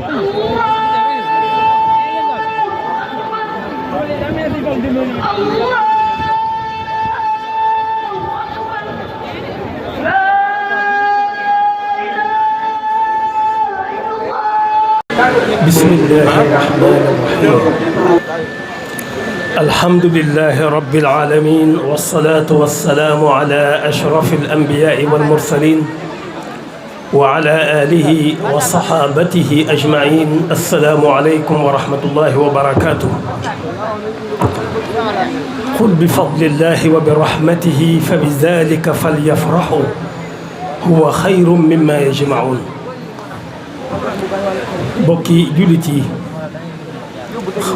بسم الله الرحمن الرحيم الحمد لله رب العالمين والصلاة والسلام على أشرف الأنبياء والمرسلين وعلى آله وصحابته أجمعين. السلام عليكم ورحمة الله وبركاته. قل بفضل الله وبرحمته فبذلك فليفرحوا هو خير مما يجمعون. bokki jullit yi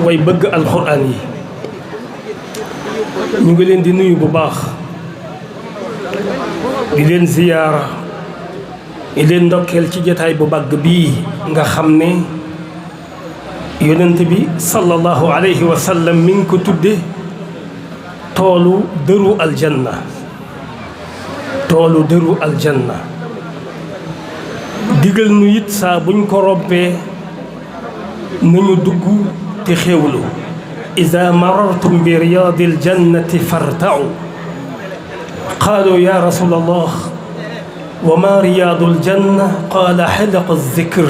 way bëgg alxuraan yi ñu ngi leen di nuyu bu baax di leen ziyaara di leen ndokkeel ci jotaay bu bàgg bii nga xam ne yonent bi sallallahu alayhi wa sallam mi ngi ko tudde toolu dëru aljanna. toolu dëru aljanna digal nu it saa buñ ko robbee nañu dugg te xewlu. ida marartum bi riyaadil jannati fartau qaalu ya rasul allah wa ma riyaadul janna qaala xilaqu zikr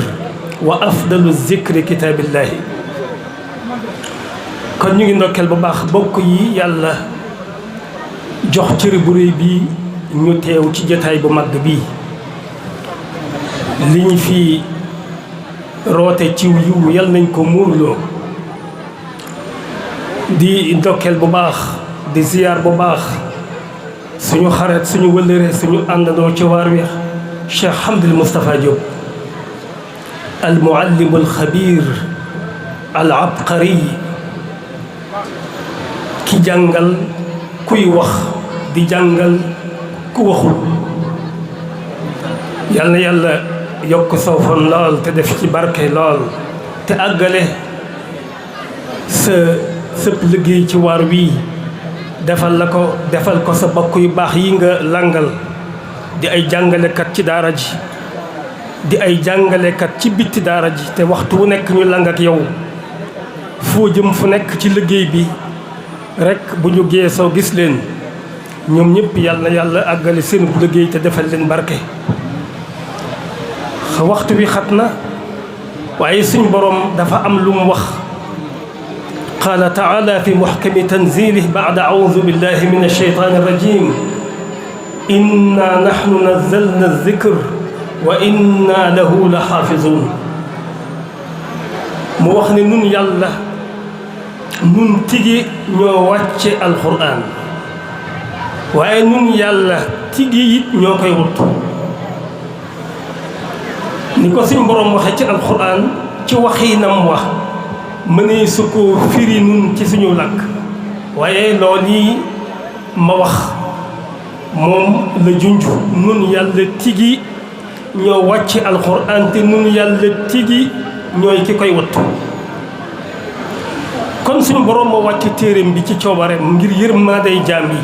wa afdalu zikri kitaabillahi. kon ñu ngi ndokkeel bu baax bokk yi yàlla jox cër bu réy bii ñu teew ci jotaay bu mag bii. li ñu fi roote ciw yiw yal nañ ko muurloo. di ndokkeel bu baax di ziyaar bu baax suñu xarit suñu wëllëre suñu àndandoo ci waar wi Cheikh Hamdul Moustapha Diop al muallim al xabiir al abqari ki jàngal kuy wax di jàngal ku waxul. yal na yàlla yokk saw fan lool te def ci barke lool te àggale sa sëpp liggéey ci waar wii defal ko sa bokk yu baax yi nga langal di ay jàngalekat ci daara ji di ay jàngalekat ci bitti daara ji te waxtu wu nekk ñu lang ak yow foo jëm fu nekk ci liggéey bi rekk bu ñu geesoo gis leen ñoom ñëpp yal na yàlla àggale seen liggéey te defal leen barke. waxtu bi xat na waaye suñ boroom dafa am lu mu wax. qaala taala fi muxkami tanzilih baada audu billahi min alsheytaani irrajim inna naxnu nazalna aldikr wa inna lahu la xaafizun. mu wax ne nun yàlla nun tigi ñoo wàcce alquran waaye nun yàlla tigi it ñoo koy wut. ni ko suñ boroom waxe ci alquran ci waxinam wax mënee su ko firi nun ci suñu làkk waaye loolu yi ma wax moom la junj. nun yàlla tigi ñoo wàcc alquran te nun yàlla tigi ñooy ki koy wattu. kon suñu boroom moo wàcc téereem bi ci coobareem ngir yërmaaday jaam yi.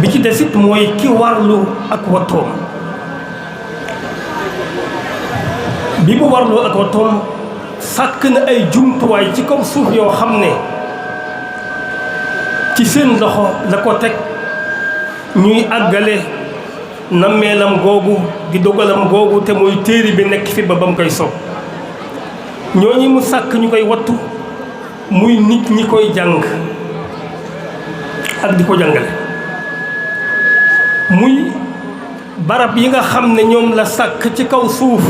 bi ci desit mooy ki warlu ak wattoom. bi mu warloo ak wattoom sàkk na ay jumtuwaay ci kaw suuf yoo xam ne ci seen loxo la ko teg ñuy àggale nammeelam googu di dogalam googu te mooy téere bi nekk fi ba mu koy soob. ñooñu mu sàkk ñu koy wattu muy nit ñi koy jàng ak di ko jàngale. muy barab yi nga xam ne ñoom la sàkk ci kaw suuf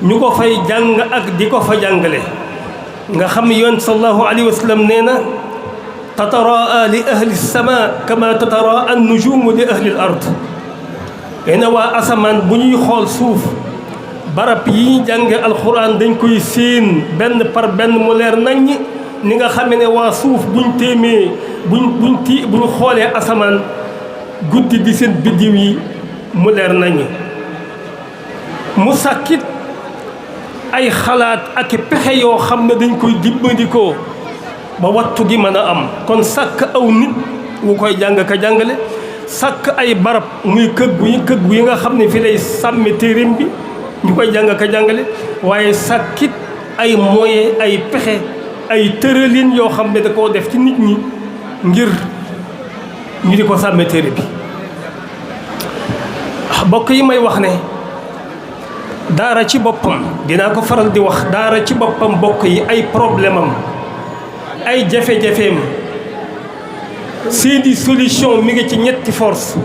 ñu ko fay jàng ak di ko fa jàngale. nga xam ne yoon sallallahu alayhi wa sallam nee na tataraa li ahli sama kama tataraa an nujumu li ahli al ard. nee na waa asamaan bu ñuy xool suuf barab yi jànge alxuraan dañ koy séen benn par benn mu leer naññ ni nga xam ne waa suuf buñ téemee buñ xoolee asamaan guddi di seen biddiw yi mu leer naññ. mu sàkkit ay xalaat ak pexe yoo xam ne dañ koy dimbandikoo ba wattu gi mën a am. kon sàkk aw nit wu koy jàng ka jàngale, sàkk ay barab muy këggu yi nga xam ne fi lay sàmme téereem bi, ñu koy jàng ka jàngale waaye sàkkit ay moyens ay pexe ay tëralin yoo xam ne da koo def ci nit ñi ngir ñu di ko sàmme téere bi bokk yi may wax ne daara ci boppam dinaa ko faral di wax daara ci boppam bokk yi ay problème am ay jafe-jafeem seeni solution mi ngi ci ñetti force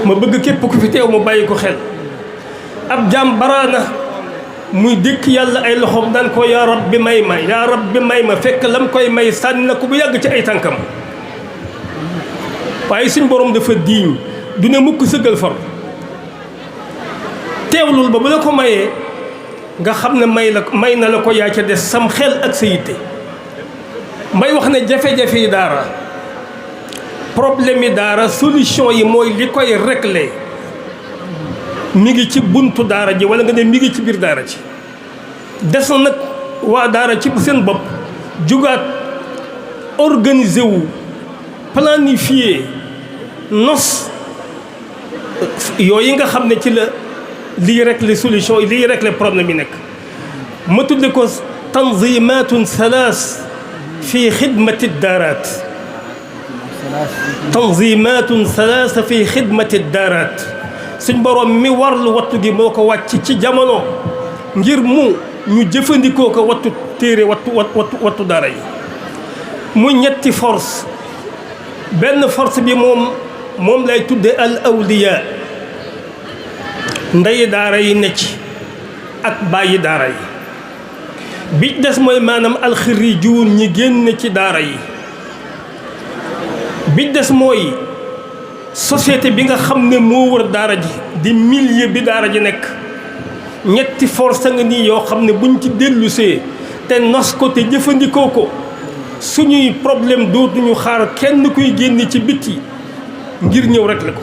ma bëgg képp ku fi teew mu bàyyi ko xel ab jaam baraana muy dëkk yàlla ay loxoom daan ko yaa rabbi may ma yaa rabbi may ma fekk lam koy may sànni na ko bu yàgg ci ay tànkam waaye suñ borom dafa diiñ du ne mukk sëggal for teewlul ba bu la ko mayee nga xam ne may na la ko yaa ca des sam xel ak sa yitte may wax ne jafe-jafe yi daara problème yi daara solution yi mooy li koy régler mi ngi ci buntu daara ji wala nga ne mi ngi ci biir daara ji des na nag waa daara ci seen bopp jugaat organiser wu planifier nos yooyu nga xam ne ci la lii régler solution yi lii régler problème yi nekk ma tudde ko tanzimatun salaas fi xidmati daaraat tanzimatun salaas fi xidmati daaraat suñ borom mi warlu wattu gi moo ko wàcc ci jamono ngir mu ñu jëfandikoo ko wattu téere wattu daara yi mu ñetti force benn force bi moom lay tudde al awliya ndeyi daara yi ne ci ak bàyyi daara yi bi des mooy maanaam alxirijuun ñi génn ci daara yi bi des mooy société bi nga xam ne moo wër daara ji di milieu bi daara ji nekk ñetti force nga nii yoo xam ne buñ ci dellusee te nos ko te jëfandikoo ko suñuy problème dootuñu xaar kenn kuy génn ci biti ngir ñëw rek la ko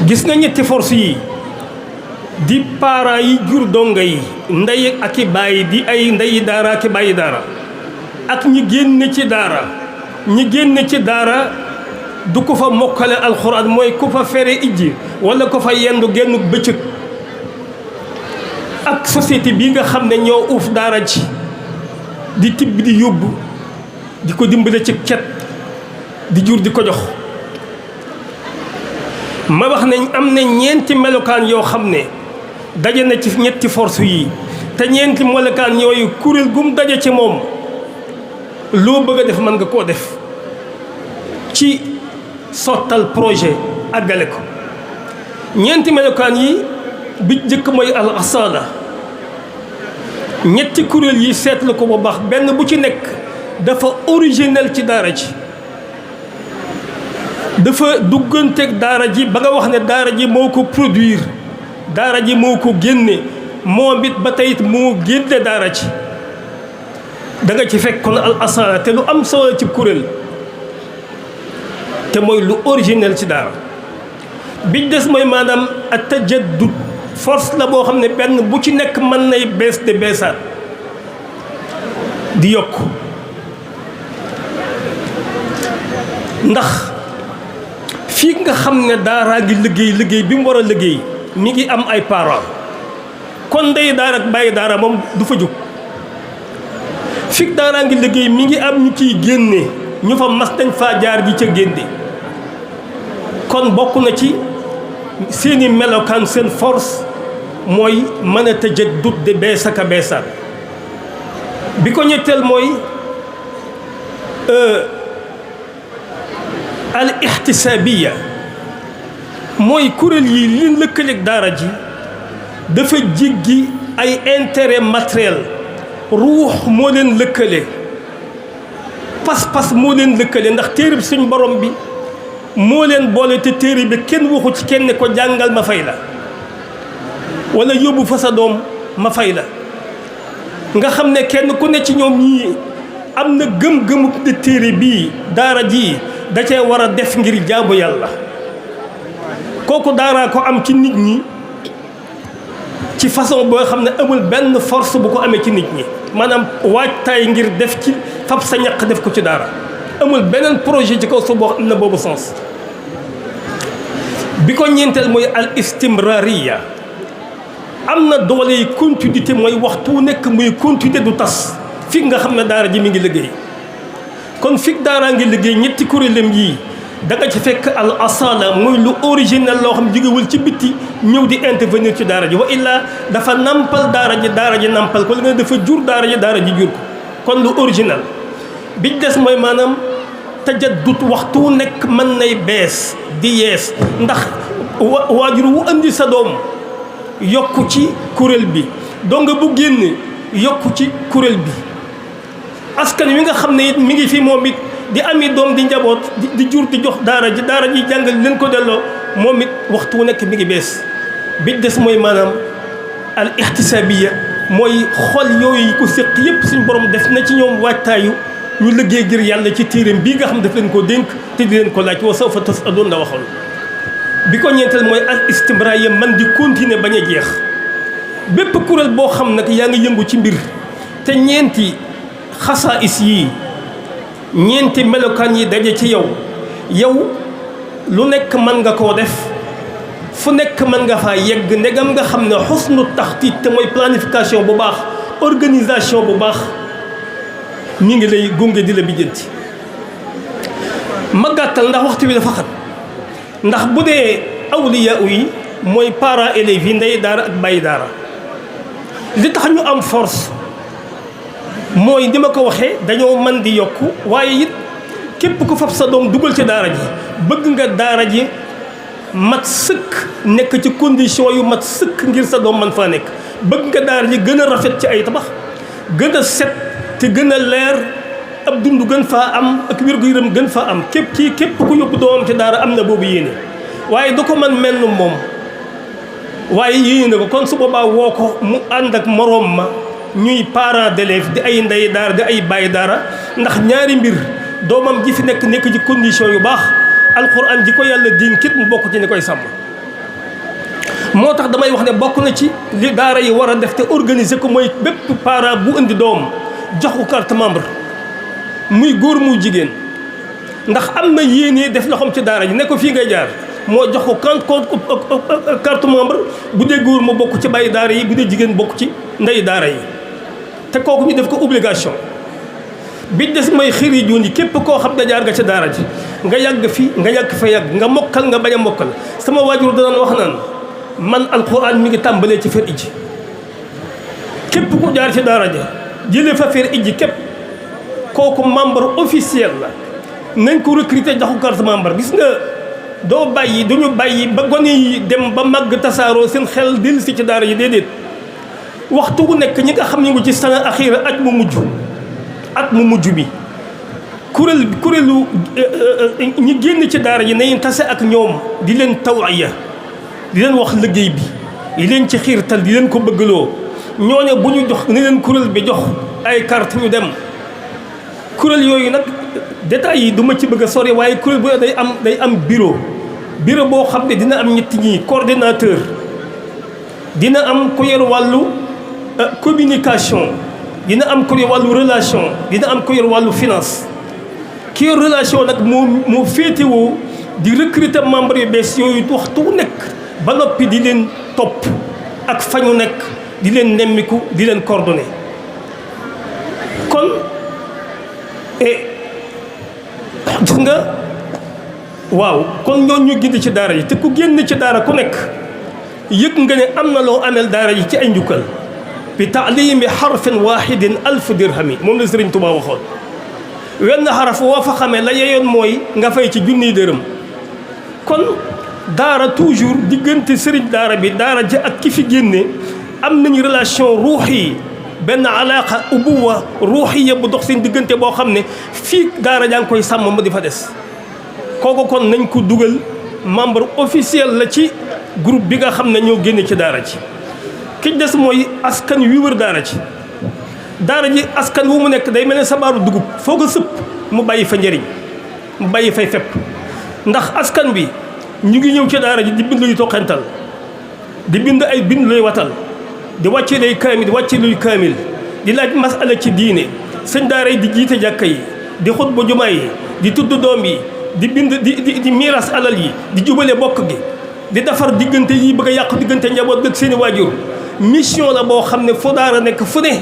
gis nga ñetti force yi di parents yi jur donga yi ndey ak i bàyyi di ay ndeyi daara ak i bàyyi daara ak ñi génn ci daara ñi génn ci daara du ko fa mokkale alxuraan mooy ku fa fere ijji wala ko fa yendu genn bëccëg ak société bi nga xam ne ñoo uuf daara ji di tibb di yóbbu di ko dimbale ci cet di jur di ko jox ma wax ne am na ñeenti melokaan yoo xam ne daje na ci ñetti force yi te ñeenti melokaan yooyu kuréel gum daje ci moom loo bëgg a def mën nga koo def ci sottal projet àggale ko ñeenti melokaan yi bi njëkk mooy al asala ñetti kuréel yi seetlu ko bu baax benn bu ci nekk dafa originel ci daara ji dafa dugganteeg daara ji ba nga wax ne daara ji moo ko produire daara ji moo ko génne moom it ba tey it moo génne daara ji da nga ci fekk kon al asala te lu am solo ci kuréel te mooy lu originel ci daara biñ des mooy maanaam at tajaddud force la boo xam ne benn bu ci nekk mën nay bees de beesaat di yokk ndax fii nga xam ne daaraa ngi liggéey bi mu war a liggéey mi ngi am ay parents kon ndey daara ak bàyyi daara moom du fa jóg fii daaraa ngi liggéey mi ngi am ñu ciy génne ñu fa mas dañ faa jaar ji ca génne kon bokk na ci seeni melokaan seen force mooy mën a tajaddud de bees ak a beesaat bi ko ñetteel mooy al ixtisaabiya mooy kuréel yi li lëkkaleeg daara ji dafa jéggi ay intérêt matériel ruux moo leen lëkkale pas-pas moo leen lëkkale ndax téere bi suñ borom bi moo leen boole te téere bi kenn waxu ci kenn ko jàngal ma fay la wala yóbbu fa sa doom ma fay la nga xam ne kenn ku ne ci ñoom ñii am na gëm-gëmu de téere bii daara ji da cee war a def ngir jaamu yàlla kooku daaraa ko am ci nit ñi ci façon boo xam ne amul benn force bu ko amee ci nit ñi maanaam waajtaay ngir def ci fab sa ñaq def ko ci daara amul beneen projet ci kaw su boo am na boobu sens bi ko ñeenteel mooy al istimrariya am na doole yi continuité mooy waxtu nekk muy continuité du tas fi nga xam ne daara ji mi ngi liggéey kon fi daaraa ngi liggéey ñetti kuréelam yii da nga ci fekk al asala muy lu original loo xam jógewul ci bitti ñëw di intervenir ci daara ji wa illa dafa nampal daara ji nampal ko li nga dafa jur daara ji jur ko kon lu original biñ des mooy maanaam tajaddut waxtu nekk mën nay bees di yees ndax waajur wu andi sa doom yokku ci kuréel bi donga bu génn yokku ci kuréel bi askan wi nga xam ne it mi ngi fi moom it di ami doom di njaboot di jur di jox daara ji jàngal leen ko delloo moom it waxtu wu nekk mi ngi bees bi des mooy maanaam al ihtisabiya mooy xol yooyu yi ko séq yépp suñu borom def na ci ñoom waajtaayu ñu liggéey ngir yàlla ci téeréem bii nga xam daf leen ko dénk te di leen ko laaj wa sawfa tasaluun la waxoon bi ko ñeenteel mooy al istimraar man di continuer bañ a jeex bépp kuréel boo xam nag yaa ngi yëngu ci mbir te ñeenti xasaais yii ñeenti melokaan yi daje ci yow lu nekk mën nga koo def fu nekk mën nga faa yegg ndegam nga xam ne xusnu taxtiit te mooy planification bu baax organisation bu baax mi ngi lay gunge di la bijjanti ma gàttal ndax waxtu bi dafa xat ndax bu dee awliya yi mooy parents élèves yi ndey daara ak bàyyi daara li tax ñu am force mooy ni ma ko waxee dañoo mën di yokku waaye it képp ku fab sa doom dugal ci daara ji bëgg nga daara ji mat sëkk nekk ci condition yu mat sëkk ngir sa doom man faa nekk bëgg nga daara ji gën a rafet ci ay tabax gën a set te gën a leer ab dund gën faa am ak wér-gu-yaram gën faa am képp ku yóbbu doomam ci daara am na boobu yéene waaye du ko man mel ni moom waaye yéene na ko kon su boobaa woo ko mu ànd ak moroom ma ñuy parents d'élèves di ay ndey daara di ay bàyyi daara ndax ñaari mbir doomam ji fi nekk ci condition yu baax alxuraan ji ko yàlla dénkit mu bokk ci ni koy sàmm moo tax damay wax ne bokk na ci li daara yi war a def te organiser ko mooy bépp parent bu indi doom jox ko carte membre muy góor muy jigéen ndax am na yéene def loxoom ci daara ji ne ko fii ngay jaar moo jox ko carte membre bu dee góor mu bokk ci bàyyi daara yi bu dee jigéen bokk ci ndey daara yi te kooku ñu def ko obligation bi des mooy xëri joon yi képp koo xam ne jaar nga ci daara ji nga yàgg fi nga yàgg fa yàgg nga mokkal nga bañ a mokkal sama waajur danaan wax naan man alquran mi ngi tàmbalee ci fer iji képp ku jaar ci daara ja jëlee fa fer iji képp kooku membre officiel la nañ ko recruter jox ko carte membre gis nga doo bàyyi duñu bàyyi ba gone yi dem ba màgg tasaaroo seen xel dellu si ci daara ji déedéet waxtu wu nekk ñi nga xam ne ngi ci sana axira at mu mujj bi kuréelu ñi génn ci daara ji nañu tase ak ñoom di leen tawiya di leen wax liggéey bi di leen ci xiirtal di leen ko bëggaloo ñooñu bu ñu jox ni leen kuréel bi jox ay carte ñu dem kuréel yooyu nag détails yi du ma ci bëgg a sori waaye kuréel bu day am bureau boo xam ne dina am ñetti ñi coordinateur dina am ku yor wàllu communication dina am ku yor wàllu relation dina am ku yor wàllu finance ki yor relation nag moo féetewoo di recruter membre yu bees yooyu waxtu nekk ba noppi di leen topp ak fañu nekk di leen nemmiku di leen coordonner kon gis nga waaw kon ñooñu ñu gindi ci daara yi te ku génn ci daara ku nekk yëg nga ne am na loo ameel daara yi ci ay njukkal bi taalimi xarfin wahidin alf dirhami moom la Sëriñ Tuubaa waxoon wenn xaraf woo fa xamee la yeyoon mooy nga fay ci junniy dërëm kon daara toujours diggante sëriñ daara bi daara ja ak ki fi génne am nañu relation ruuxi benn alaaqa ubuwa ruuxiya bu dox seen diggante boo xam ne fii daara jaa ngi koy sàmm ma di fa des kooku kon nañ ko dugal membre officiel la ci groupe bi nga xam ne ñoo génne ci daara ji ki des mooy askan wi wër daara ji askan wu mu nekk day mel ne sabaaru dugub foo ko sëpp mu bàyyi fa njëriñ mu bàyyi fay fepp ndax askan bi ñu ngi ñëw ci daara ji di bind luy toqental di bind ay bind luy watal di wàcce lay kaamil di wàcce luy kaamil di laaj masala ci diine sëñ daara yi di jiite jàkka yi di xutba jumaa yi di tudd doom yi di bind di miiras alal yi di jubale bokk gi di defar diggante yi bëgg a yàqu diggante njaboot ak seeni waajur mission la boo xam ne foo daara nekk fu ne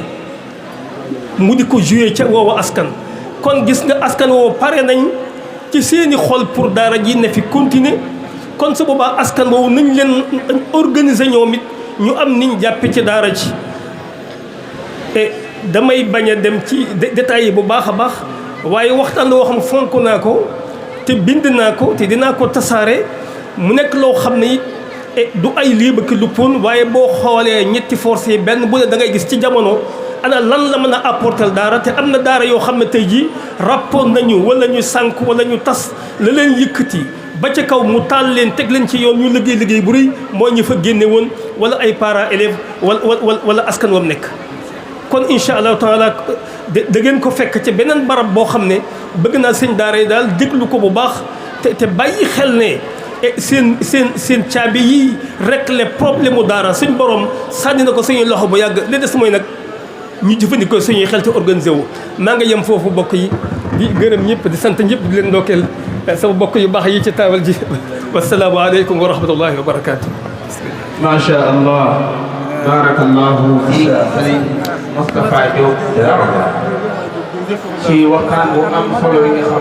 mu di ko joué ca woowu askan. kon gis nga askan woowu pare nañ ci seeni xol pour daara ji ne fi continuer kon su boobaa askan woowu nañ leen organiser ñoom it ñu am niñ jàppe ci daara ji. et damay bañ a dem ci détails yi bu baax a baax waaye waxtaan woo xam fonk naa ko te bind naa ko te dinaa ko tasaare mu nekk loo xam ne it du ay liiba ki luppoon waaye boo xoolee ñetti force yi benn bu ne da ngay gis ci jamono ana lan la mën a apporter daara te am na daara yoo xam ne tey jii rappoon nañu wala ñu sànk wala ñu tas la leen yëkkati ba ca kaw mu taal leen teg leen ci yoon ñu liggéey bu rëy mooy ñu fa génne woon wala ay parents élèves wala askan wam nekk. kon incha allahu taala da ngeen ko fekk ci beneen barab boo xam ne bëgg naa sëñ daara yi daal déglu ko bu baax te bàyyi xel ne seen caabi yi régler problème mu daara suñ borom sànni na ko suñuy loxo bu yàgg li des mooy nag ñu jëfandikoo suñuy xel te organisé wu. maa nga yem foofu bokk yi di gërëm ñëpp di sant ñëpp di leen ndokkeel sama bokk yu baax yi ci taabal ji wasalaamaaleykum wa rahmatullahi wa barakaatu. macha allah. barakallahu fi Sëriñ Moustapha Diop ci waxtaan bu am solo yi nga xam